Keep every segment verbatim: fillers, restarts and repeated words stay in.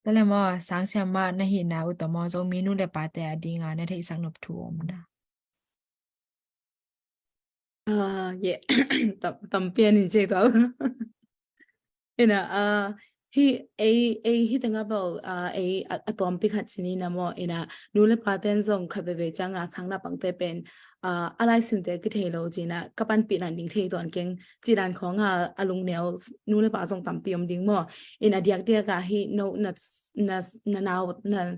Tua leh maw, Sang siamah na hihna uh tawh maw, Zomi nu le pate a dinga na theihsak nop thu om na? Ah, yeah. Tam, tampi an in cei tawh. Ina, ah, hi, ei, ei, hi tengah bel, ah, ei, a, a tuampi khat ci ni na maw, ina, nu le paten zong khat veve cianga sang naupangte pen, ah, a laisinte kithei lo cina, ka panpih nan ding thei tuan keng, ci dan khawnga a lungneu nu le pa zong tampi om ding maw. Ina diakdiaka hi no na, na, na nau, na,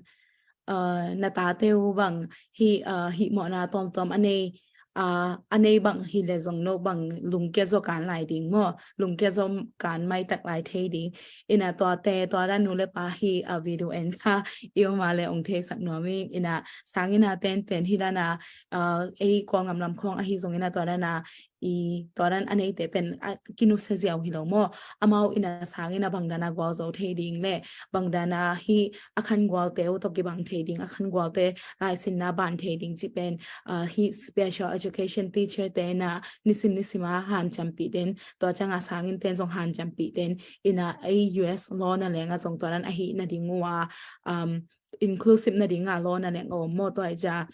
ah, na tate uh bang hi, ah, hihmawhna tuamtuam a nei, ah, a nei bang hi le zong no bang lungkia zaw kan lai ding maw, lungkia zaw kan maitak lai thei ding. Ina tuate, tua dan nu le pa hi, ah, video en kha i om a le ong theisak nuam ing. Ina sang ina ten pen hi dana, ah, ei Kawlngam lam khawng ahi zong ina tua dana i tua dan a neite pen a kinusia ziau hi lo maw. Amau ina sang ina bang dana gualzo thei ding le bang dana hi a khan gualte uh tawh kibang thei ding, a khan gualte laisinna ban thei ding ci pen, ah, hi special education teacher te ina nisim nisim a hanciampih den, tua cianga sang in ten zong hanciampih den, ina ei U S law na lenga zong tua dan ahi na ding uh a, um, inclusive na dinga law na leng a om maw, tua i cia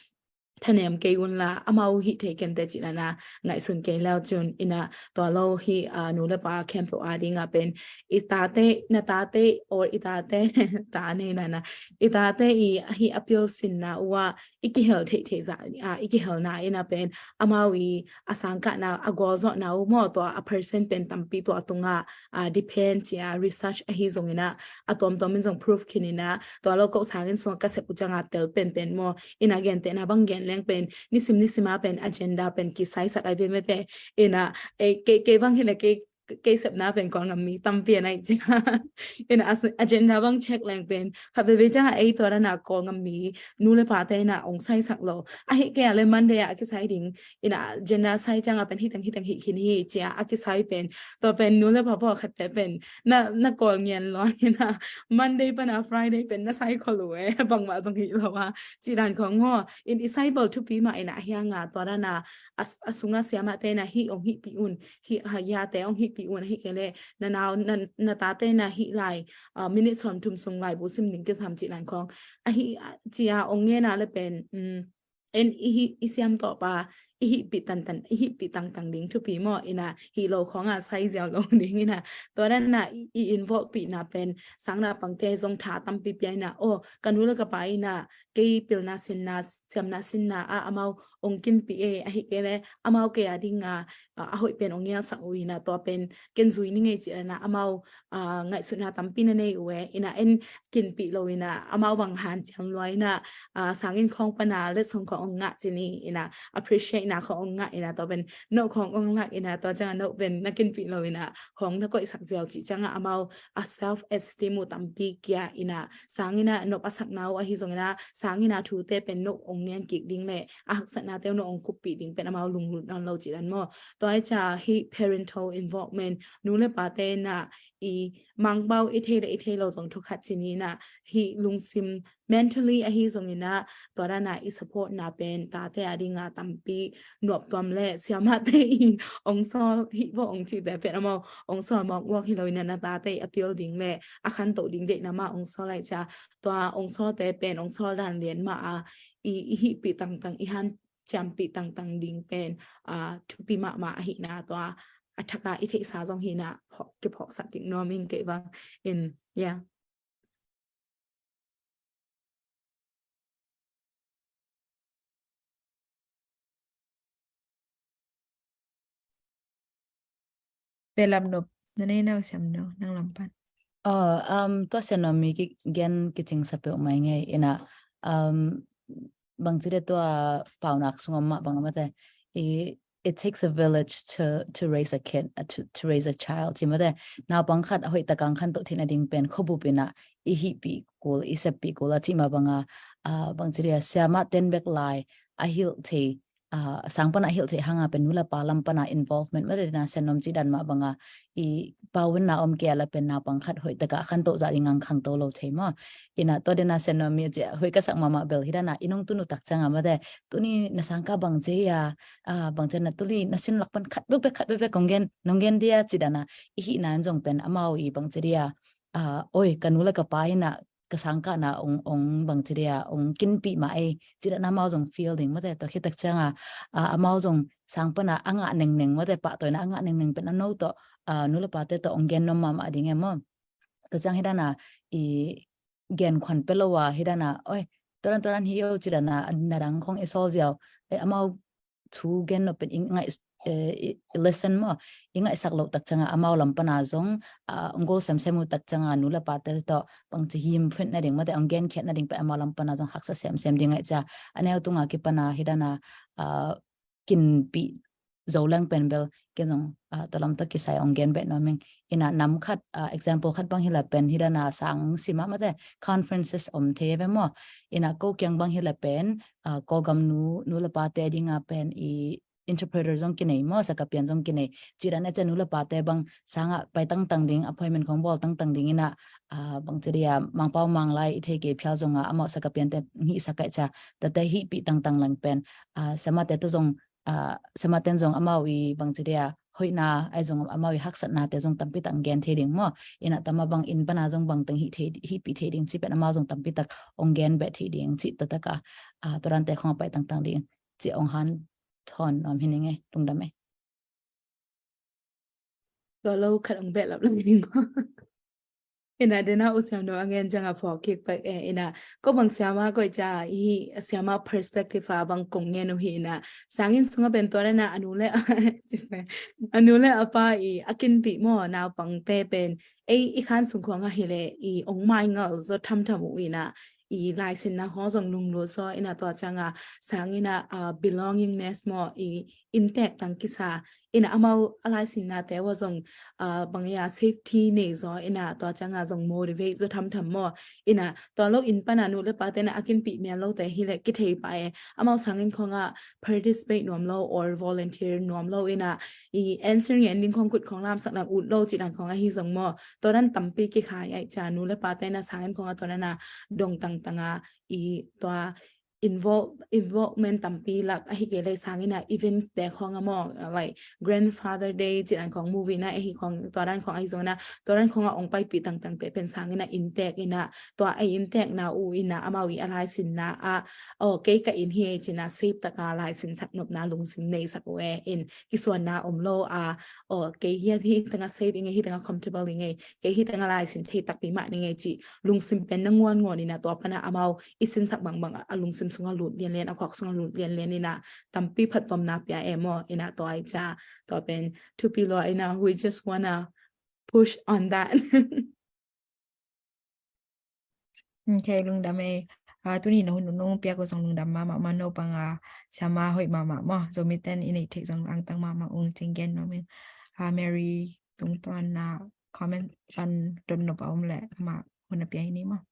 thanem kei unla, amau hih thei kente cih nana ngaihsun kei leu cun, ina tua lo hi, ah, nu le pa khempeuh a dinga pen i tate, na tate or i tate, ta nei nana, i tate i hi a pilsinna uh a i kihel theih theih zah, ah, i kihelna ina pen amau i a sangkahna, a gualzawhna uh maw, tua a percent pen tampi tua tunga, ah, depend cia research ahi zong ina, a tuamtuam in zong proof khin ina, tua lo ko sang in sung ka sep uh cianga tel penpen maw, ina gentehna bang gen leng pen nisim nisim a pen agenda pen kisaisak ai ve mete, ina, eh, kei, kei bang hi le kei, kei sepna pen Kawlngam mi tampi a nai cia. Ina as-, agenda bang check leng pen khat veve cianga ei tua dana Kawlngam mi nu le pate ina ong saisak lo. Ahi kei a le Monday a kisai ding, ina agenda sai cianga pen hiteng hiteng hih khin hi cia a kisai pen, tua pen nu le pa pawlkhatte pen na, na kawl ngian lo ina Monday pana Friday pen na sai khol uh e, bangmah zong hi lo a, ci dan khawng maw. In i sai bel thupi mah ina ahi a nga tua dana a, a sunga siamahte ina hih ong hihpih un, hih, ha, yate ong hihpih un, ahi kei le na nau, na, na tate ina hih lai, ah, minute sawmthum sung laibu sim ding kisam ci dan khawng ahi, ah, cia ong ngena le pen, um, en i hi, i siam tawh pa i hihpih tantan, i hihpih tangtang ding thupi maw, ina hi lo khawnga sai ziau lo ding ina. Tua dana i, i involve pihna pen sang naupangte zong tha tampi pia ina, oh, ka nu le ka pa ina kei pilna sinna, siamna sinna a amau ong kinpih e, ahi kei le amau kei a dinga, ah, a hoih pen ong ngialsak uh ina, tua pen ken zui ni ngei ci dana amau, ah, ngaihsutna tampi na nei uh e, ina en kinpih lo ina amau bang hanciam lua ina, ah, sang in khawng pana letsong khawng ong ngah ci ni ina, appreciate na khawng ong ngah ina, tua pen no khawng ong lak ina, tua cianga no pen na kinpih lo ina khawng na koihsak ziau ci cianga amau a self esteem uh tampi kia ina, sang ina nop a sakna uh ahi zong ina, sang ina thute pen no ong ngen kik ding le a haksatnate uh no ong kuppih ding pen amau lunglut nawn lo ci dan maw. Tua i cia hi parental involvement, nu le pate ina i mangpau i thei le i thei lo zong thu khat ci ni ina, hi lungsim mentally ahi zong ina, tua dana i support na pen tate a dinga tampi nuap tuam le siamahte i ong sawl hi vo ong cihte pen amau ong sawl mawk uak hi lo ina, na tate i a pil ding le a khantoh ding deihna mah ong sawl ai cia, tua ong sawlte pen ong sawl dan lian mah a i, i hihpih tangtang, i hanciampih tangtang ding pen, ah, thupi mahmah ahihna tua a thaka i theihsa zong hina phawk, kiphawksak kik nuam ing kei bang in, yeah. Behlap nop na nei nau siam no nang lam pan. Oh, um, tua Sia Naomi kigen kicing sa peuh mai ngei ina, um, bangci dia tua paunak sung om mah bang mate i, it takes a village to, to raise a kid, uh, to, to raise a child. Ci mate, naupang khat a hoih taka khantoh theihna ding pen khuabup ina i hihpih kul, i seppih kul a ci mah banga, ah, bangci dia siamah ten bek lai a hilh thei, ah, sang pana hilh theih hanga pen nu le pa lam pana involvement mate na Sia Naomi ci dan mah banga i pau in na om kei a la pen naupang khat hoih taka khantoh zah ding ang khangto lo thei maw. Ina tua dena Sia Naomi ci a hoih ka sak mahmah bel hi dana i nong tunu tak cianga mate, tuni na sangkah bangci a, ah, bangci na tuli na sin lak pan khat bek bek, khat bek bek kong gen, nong gen dia ci dana i hihna in zong pen amau i bangci dia, ah, oi, ka nu le ka pa ina ka sang kahna ong, ong bang ci dia, ong kinpih mah ei, ci dan amau zong feel ding mate. Tua khit tak cianga, ah, amau zong sang pana a ngah nengneng mate, pahtawina a ngah nengneng pen a no tawh, ah, nu le pate tawh ong gen nuam mahmah ding e maw. Tua ciang hi dana i gen khuan pia lo a, hi dana, oi, tua dan tua dan hi o ci dana, na dang khong i sawl ziau, eh, amau thu gen lo pen i ngaih, eh, i, i listen maw, i ngaihsak loh tak cianga amau lam pana zong, ah, ong gol semsem uh tak cianga nu le pate tawh bang ci him phuin na ding mate, ong gen khiat na ding pen amau lam pana zong haksa semsem ding ngaih cia. A neu tunga kipana hi dana, ah, kinpih zo leng pen bel ken zong, ah, tua lam tawh kisai ong gen beh nuam ing. Ina nam khat, ah, example khat bang hi la pen hi dana sang sima mate conferences om thei ve maw. Ina ko kiang bang hi la pen, ah, Kawlgam nu, nu le pate dinga pen i interpreter zong kinei maw, sakapian zong kinei. Ci dan a cia nu le pate bang sanga pai tangtang ding, appointment khong bawl tangtang ding ina, ah, bang ci dia Mangpau Manglai i thei kei phial zonga amau sakapiante hihsak ai cia, tate hihpih tangtang lang pen, ah, semate tu zong, ah, sematen zong amau i bang ci dia hoihna ai zong amau i haksatnate zong tampi tak gen thei ding maw. Ina tama bang in pana zong bang teng hih thei, hihpih thei ding ci pen amau zong tampi tak ong gen beh thei ding ci tataka, ah, tua dante khong a pai tangtang ding ci ong han thawn nuam hi ning e, lungdam e. Tua lo khat ong behlap lo ding. Ina dena u siam no a ngen cianga phawk kik pak e. Ina ko bang siama koi cia i siama perspective a bang kong ngen uh hi ina, sangin sunga pen tua dana a nu le, a nu le a pa i a kinpih maw naupangte pen ei i khan sung khong a hi le i ong maingal zaw thamtham uh ina, i laisinna khong zong lunglut zaw ina tua cianga sang ina, ah, belongingness maw i inntek tang kisa ina amau a laisinnate uh a zong, ah, bang ia safety nei zaw ina tua cianga zong motivate zaw thamtham maw. Ina tua lo in pana nu le pate na a kinpih mial lote hi le kithei pa e, amau sangin khonga participate nuam lo or volunteer nuam lo ina i answer ngen ding khong kut khong lamsak lang ut lo ci dan khong ahi zong maw. Tua dan tampi kikhai ai cia nu le pate na sangin khonga tua dana dong tangtanga i tua involve, involvement tampi lak ahi kei lei sangina event te khong a maw, like Grandfather Day ci dan khong movie na ahi khong tua dan khong ahi zong na tua dan khong a ong paipih tangtangte pen sangina inntek ina tua a inntekna uh ina amau i a laisinna a, aw kei ka inn hi ei cina safe taka laisin sak nopna lungsim nei sak uh e in kisuanna om lo a, aw kei hi, hi tanga safe i ngei, hi tanga comfortable i ngei, kei hi tanga laisin thei takpi mah ni ngei ci lungsim pen na nguan nguan ina tua pana amau i sinsak bangbang a lungsim sunga lut lianlian, a khuak sunga lut lianlian ina tampi phattuamna pia e maw. Ina tua ai cia tua pen thupi lua ina we just wanna push on that. Okay, lungdam e. Ah, tuni na hun nunung piak uh zong lungdam mahmah, mano panga siama hoih mahmah maw. Zomiten i neih theih zong angtang mahmah ung cing gen nuam ing. Ah, Mary tungtawn na comment pan don nop a om le amah hun a pia hi ni maw.